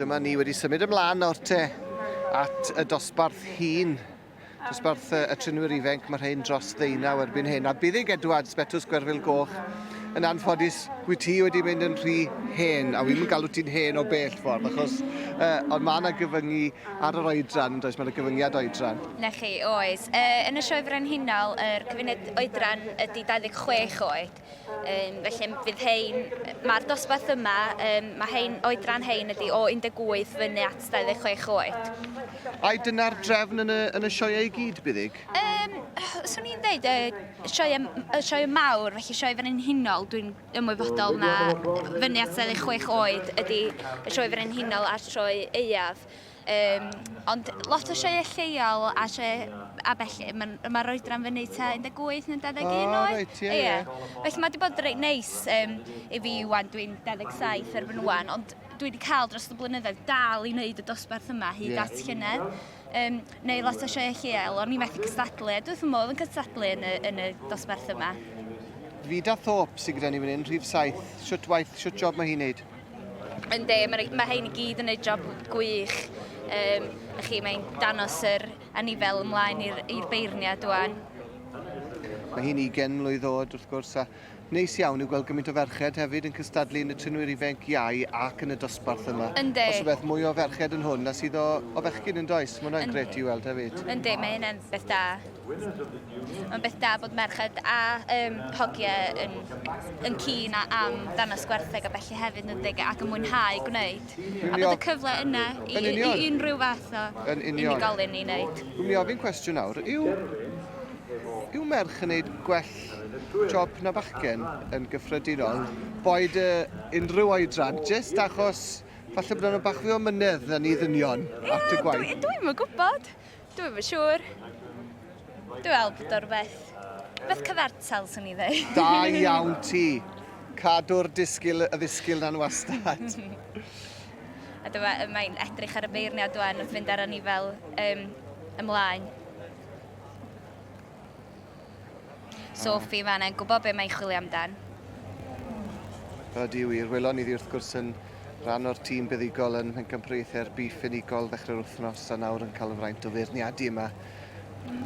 Dyma ni wedi symud ymlaen nawr te at y dosbarth hŷn. Dosbarth y trinwyr ifanc, mae rhain dros ddeunaw erbyn hyn. A Buddug Edwards, Betws Gwerfyl Goch, yn anffodus, wyt ti wedi mynd yn rhy hen, a wy'n galw ti'n hen o bell ffordd, achos uh, ond mae yna gyfyngu ar yr oedran, yn does, mae yna gyfyngiad oedran. Na chi, oes. Uh, yn y sioe frenhinol, yr cyfuniad oedran ydy 26 oed. Um, felly fydd hein, mae'r dosbarth yma, um, mae hein, oedran hein ydy o 18 fyny at 26 oed. Ai dyna'r drefn yn y, yn y sioeau i gyd, Buddug? Um, swn i'n dweud, y sioe, y sioe mawr, felly sioe frenhinol, dwi'n ymwybodol na fyny at 26 oed ydy y sioe frenhinol a'r sioe aeaf. Yym, ond lot o sioeau lleol a sioe a felly, mae'r ma oedran fyny ta 18 neu 21 oh, oed. Reit, ie, ie. Felly mae wedi bod reit neis um, i fi wan, dwi'n 27 erbyn wan, ond dwi wedi cael dros y blynyddoedd dal i wneud y dosbarth yma hyd yeah. at llynedd. Um, neu lot o sioeau lleol, o'n i methu cystadlu, a dwi wrth fy modd yn cystadlu yn y, yn y dosbarth yma. Vida Thorpe sydd gyda ni fan hyn, rhif 7. Shwt waith, shwt job mae hi'n neud? Yndi, mae ma hein i gyd yn neud job gwych. Um, a chi, mae'n danos yr anifel ymlaen i'r beirniad wan. Mae hi'n 20 mlwydd oed wrth gwrs, a neis iawn yw gweld gymaint o ferched hefyd yn cystadlu yn y trinwyr ifanc iau ac yn y dosbarth yma. Yndi. Os rhywbeth mwy o ferched yn hwn na sydd o, o fechgyn yn does? Mae hwnna'n gret i weld hefyd. Yndi, mae hynna'n beth da. Mae'n beth da bod merched a um, hogiau yn, yn keen a am danos gwartheg a felly hefyd yn deg ac yn mwynhau gwneud. A bod y cyfle yna i, i unrhyw fath o unigolyn i wneud. Dwi'n mynd i ofyn cwestiwn nawr. Yw, yw merch yn gwneud gwell job na bachgen yn gyffredinol, boed uh, unrhyw oedran, jyst achos falle bod nhw'n bach fwy o mynedd na ni ddynion at y gwaith? Dwi'n dwi gwybod. Dwi'm yn siŵr. Dwi'n meddwl bod o rhywbeth, rhywbeth cyfartal, swn i ddeud. Da iawn ti. Cadw'r disgyl, y ddisgyl na'n wastad. A dyma, mae'n edrych ar y beirniad wan wrth fynd ar anifail um, ymlaen. Sophie fanna yn gwybod be mae'n chwilio amdan. Ydy wir, welon ni ddi wrth gwrs yn rhan o'r tîm buddugol yn Mhencampwriaethau'r Bîff Unigol ddechrau'r wythnos a nawr yn cael y fraint o feirniadu yma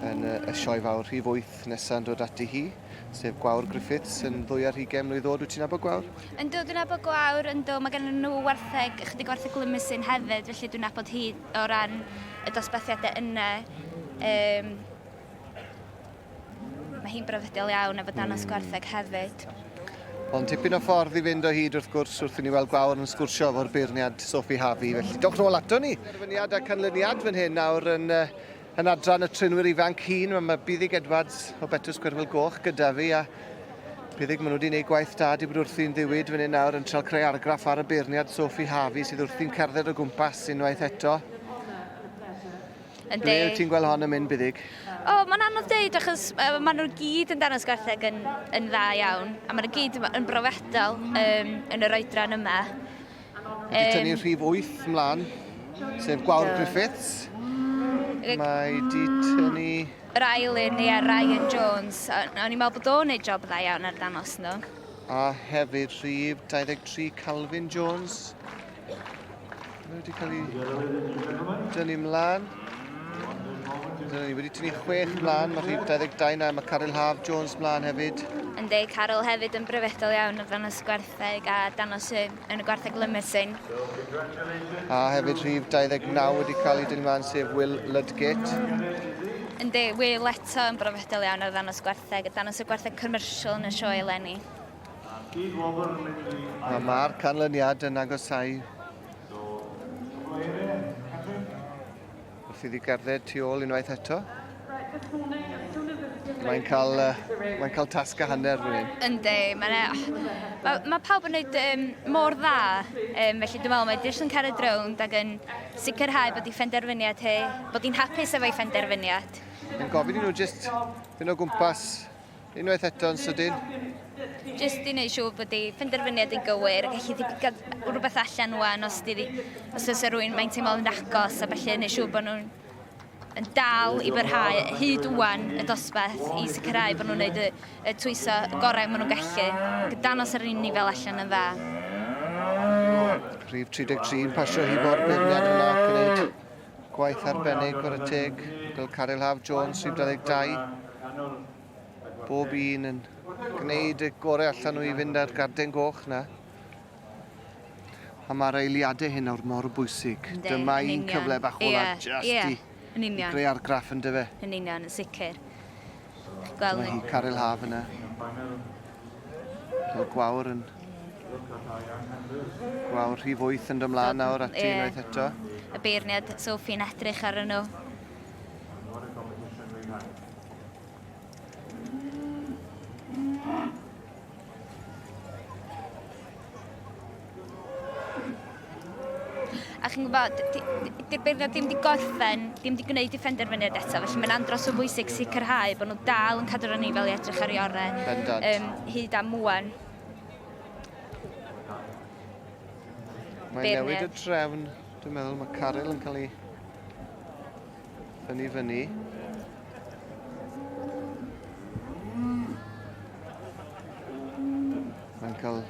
yn y, y sioe fawr rhif 8 nesaf yn dod ati hi, sef Gwawr Griffiths yn ddwy ar hugain mlwydd oed. Wyt ti'n nabod Gwawr? Yndw, dwi'n nabod Gwawr, yndw. Mae gen nhw wartheg, ychydig wartheg Limousin hefyd, felly dwi'n nabod hi o ran y dosbarthiadau yna. Um, Mae hi'n broffidiol iawn efo danos gwartheg hefyd. Ond tipyn o ffordd i fynd o hyd wrth gwrs wrth i ni weld Gwawr yn sgwrsio efo'r beirniad Sophie Harvey. Felly dowch nôl ato ni. Derbyniad a canlyniad fan hyn nawr yn, yn adran y trinwyr ifanc hyn. Mae Buddug Edwards o Betws Gwerfyl Goch gyda fi a Buddug, maen nhw wedi gwneud gwaith da, wedi bod wrthi'n ddiwyd fan hyn nawr yn trial creu argraff ar y beirniad Sophie Harvey sydd wrthi'n cerdded o gwmpas unwaith eto. Yndi. Ble wyt ti'n gweld hon yn mynd, Buddug? O, mae'n anodd deud achos uh, maen nhw gyd yn dangos gwartheg yn, yn dda iawn a maen nhw gyd yn brofiadol um, yn yr oedran yma. Wedi tynnu rhif 8 mlaen, sef Gwawr Griffiths. Mae di tynnu... Yr ail un, ie, Ryan Jones. O'n i'n meddwl bod o'n neud job dda iawn ar danos nhw. A hefyd rhif 23 Calvin Jones. Mae wedi cael ei dynnu mlaen. Dyna ni wedi tynnu chwech mlaen, mae rhif 22 na, mae Caryl Haf Jones mlaen hefyd. Yndi, Caryl hefyd yn brifedol iawn o ddanos gwartheg a danos yn y gwartheg Limousin. A hefyd rhif 29 wedi cael ei dynnu mlaen, sef Will Ludgate. Yndi, Will eto yn brofedol iawn o ddanos gwartheg, a danos y gwartheg commercial yn y sioe eleni. A mae'r canlyniad yn agosau wrth iddi gerdded tu ôl unwaith eto. Mae'n cael, uh, mae'n cael tasg a hanner fan hyn. Yndi, mae'n ma, ma pawb yn gwneud um, mor dda, um, felly dwi'n meddwl mae jyst yn cael y rownd ac yn sicrhau bod ei phenderfyniad hi, bod hi'n hapus efo'i phenderfyniad. Mae'n gofyn i nhw jyst fynd o gwmpas Unwaith eto yn sydyn. Jyst i wneud siŵr bod ei phenderfyniad yn gywir, gallu di gael rhywbeth allan wan os, di, os oes rhywun mae'n teimlo yn agos a felly wneud siŵr bod nhw'n yn dal i byrhau hyd wan y dosbarth i sicrhau bod nhw'n gwneud y, y twyso gorau maen nhw'n gallu. Danos yr unig fel allan yn dda. Rhif 33 yn pasio hi bo'r beirniad yna ac yn gwneud gwaith arbennig o'r y teg. Gweld Caryl Haf Jones, rhif 22. Bob un yn gwneud y gorau allan nhw i fynd ar garden goch na. A mae'r eiliadau hyn nawr mor bwysig. Dyma un cyfle bach ola yeah, just yeah, i, i greu argraff yn dyfe. Yn union, yn sicr. Gweld Dyma hi, Caryl Haf yna. Fel Gwawr yn... Gwawr rhif 8 yn dymlaen nawr ati yeah. unwaith eto. Y beirniad Sophie'n edrych ar nhw. A chi'n gwybod, di'r beirniad ddim wedi gorffen, ddim wedi gwneud ei phenderfyniad eto, felly mae'n andros o bwysig sicrhau bod nhw dal yn cadw'r anifail i edrych ar ei orau hyd am ŵan. Mae'n newid y drefn, dwi'n meddwl, mae Caryl yn cael ei fyny fyny. Mae'n cael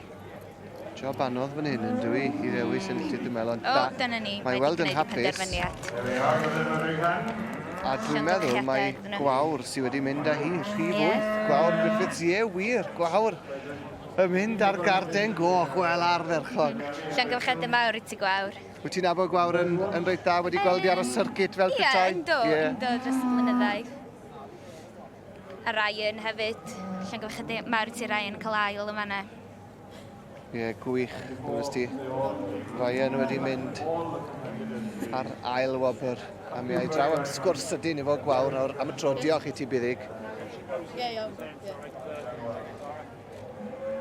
job anodd fan hyn yn dwi i ddewis yn lle dwi'n meddwl. O, dyna ni. Mae'n weld yn hapus. A dwi'n meddwl mae Gwawr sydd wedi mynd â hi, rhif 8, Gwawr Griffiths, ie wir, Gwawr yn mynd ar garden goch, wel ardderchog. Llongyfarchiadau mawr i ti Gwawr. Wyt ti'n nabod Gwawr yn, yn reit dda, wedi gweld i ar y circuit fel petai? Ie, ynddo, ynddo, dros y blynyddoedd. A Ryan hefyd, llongyfarchiadau mawr i ti Ryan, cael ail yn fanna. Ie, gwych, wnes ti. Ryan wedi mynd ar ail wobr a mi ai draw am sgwrs sydyn efo Gwawr nawr am y tro. Diolch i ti, Buddig. Ie, iawn. Ie.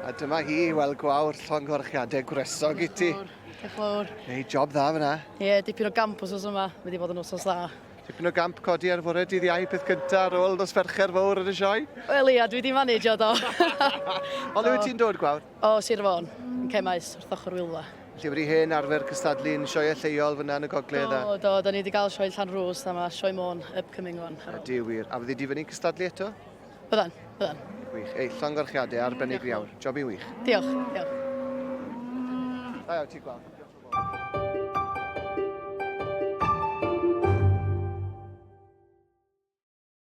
A dyma hi, wel Gwawr, llongyfarchiadau gwresog i ti. Diolch yn fawr. Neu job dda fyna. Ie, dipyn o gamp wsos yma. Mae wedi bod yn wsos dda. Dipyn o gamp codi ar fore dydd Iau peth cynta ar ôl nos Fercher fawr yn y sioe. Wel ia, dwi wedi manage o do. O le wyt ti'n dod, Gwawr? O Sir Fôn, yn Cemaes, wrth ochr Wylfa. Felly wedi hen arfer cystadlu yn sioeau lleol fyna yn y gogledd a... Do, do, da ni wedi gael sioe Llanrwst a mae sioe Môn upcoming wan. Ydy wir. A fyddi di fyny'n cystadlu eto? Byddan, byddan. Gwych. Ei, llongyfarchiadau arbennig iawn. Job yn wych. Diolch, diolch. Da iawn ti, Gwawr.